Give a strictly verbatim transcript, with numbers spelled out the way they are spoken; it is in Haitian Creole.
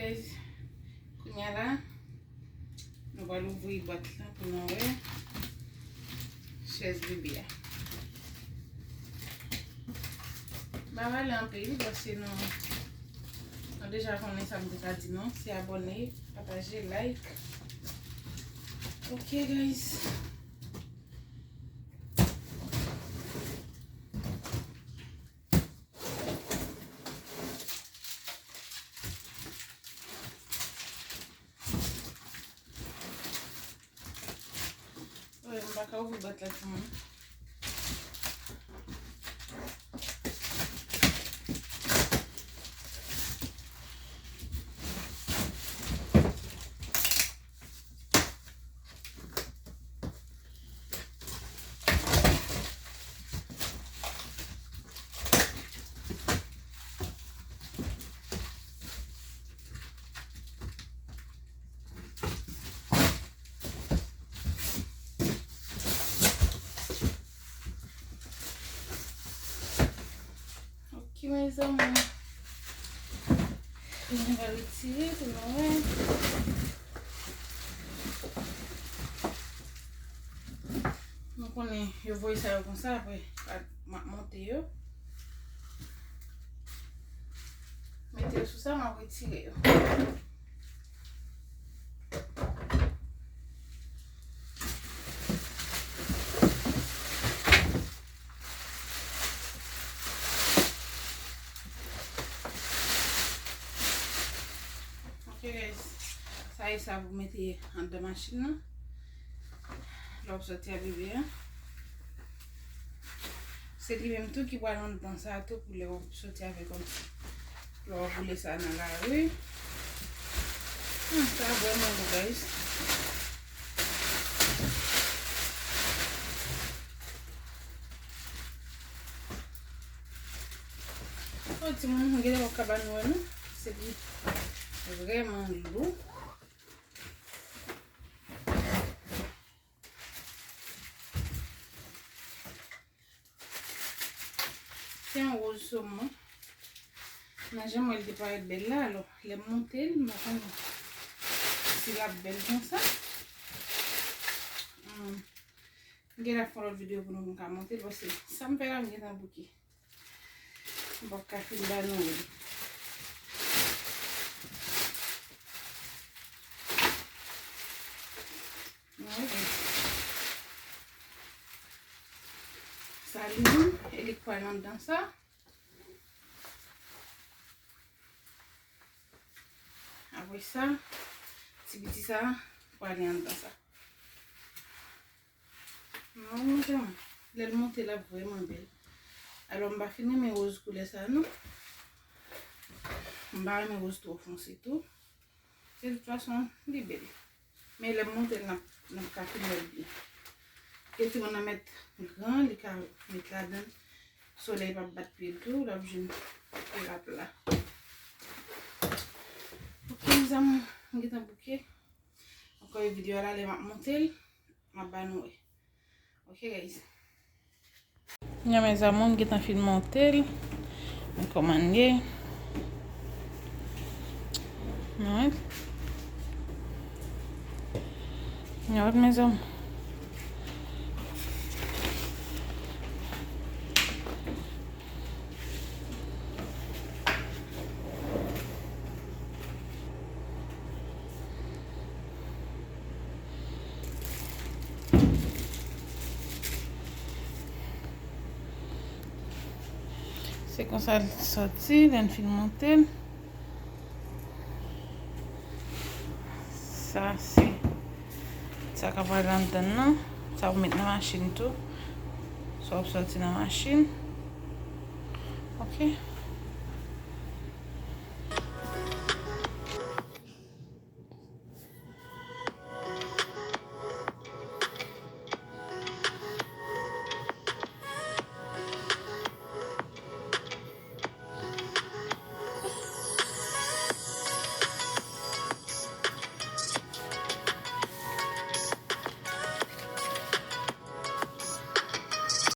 Kounye a la, nou pral ouvri bwat la pou nou wè chèz bebe a. M pa pale anpil paske nou, nou deja konnen sa m te ka di nou. Se abòne, pataje, like. Ok, guys. Wi, m pa ka ouvri bwat la timoun. Ok, mezanmi. Mwen va retire pou nou wè. Nou konnen yo voye sa yo konsa, apre, m ap monte yo. Mete yo sou sa, m ap retire yo. Ok, guys. Sa e sa pou mete anndan machin nan. Lè w ap sòti a bebe a. Se li menm tou ki pral anndan sa tou pou lè w ap sòti avè l kòmsi. Lè w ap boule sa nan lari. Hmm, sa vrèman gou, guys. Oh, timoun, m genlè wè kabann wè nou. Se li vrèman lou. Se yon woz somon. Nan jan m wè l te parèt bèl la, alò, lè m monte l, m pa konn si l ap bèl konsa. Hmm. M genlè fè yon lòt videyo pou nou, pou m ka monte l, paske sa m fè la, m gentan bouke. M p ap ka fin ba nou li. Mwen, sa li menm, e li k pral anndan sa. Apre sa, ti piti sa prale anndan sa. Non, mezanmi, lè l monte, l ap vrèman bèl. Alò, m pa fin renmen woz koulè sa, non. M pa renmen woz twò fonse tou. De tout fason, li bèl. Men lè m monte l, n ap, n ap ka fin wè l byen. Ke timoun nan mèt gran, li ka met ladan l. Solèy p ap bat pye l tou, l ap jwenn pye l ap la. Ok, mezanmi, m gentan bouke. Ankò yon videyo a la, lè m ap monte l, m ap ba nou wè. Ok, guys. Kounye a, mezanmi, m gentan fin monte l. Men kòman l ye. Nou wè. Nou wè, mezanmi. Se konsa l sòti, lè n fin monte l. Sa se sa k ap pral anndan nan. Sa pou met nan machin tou. Sa w ap sòti nan machin. Ok.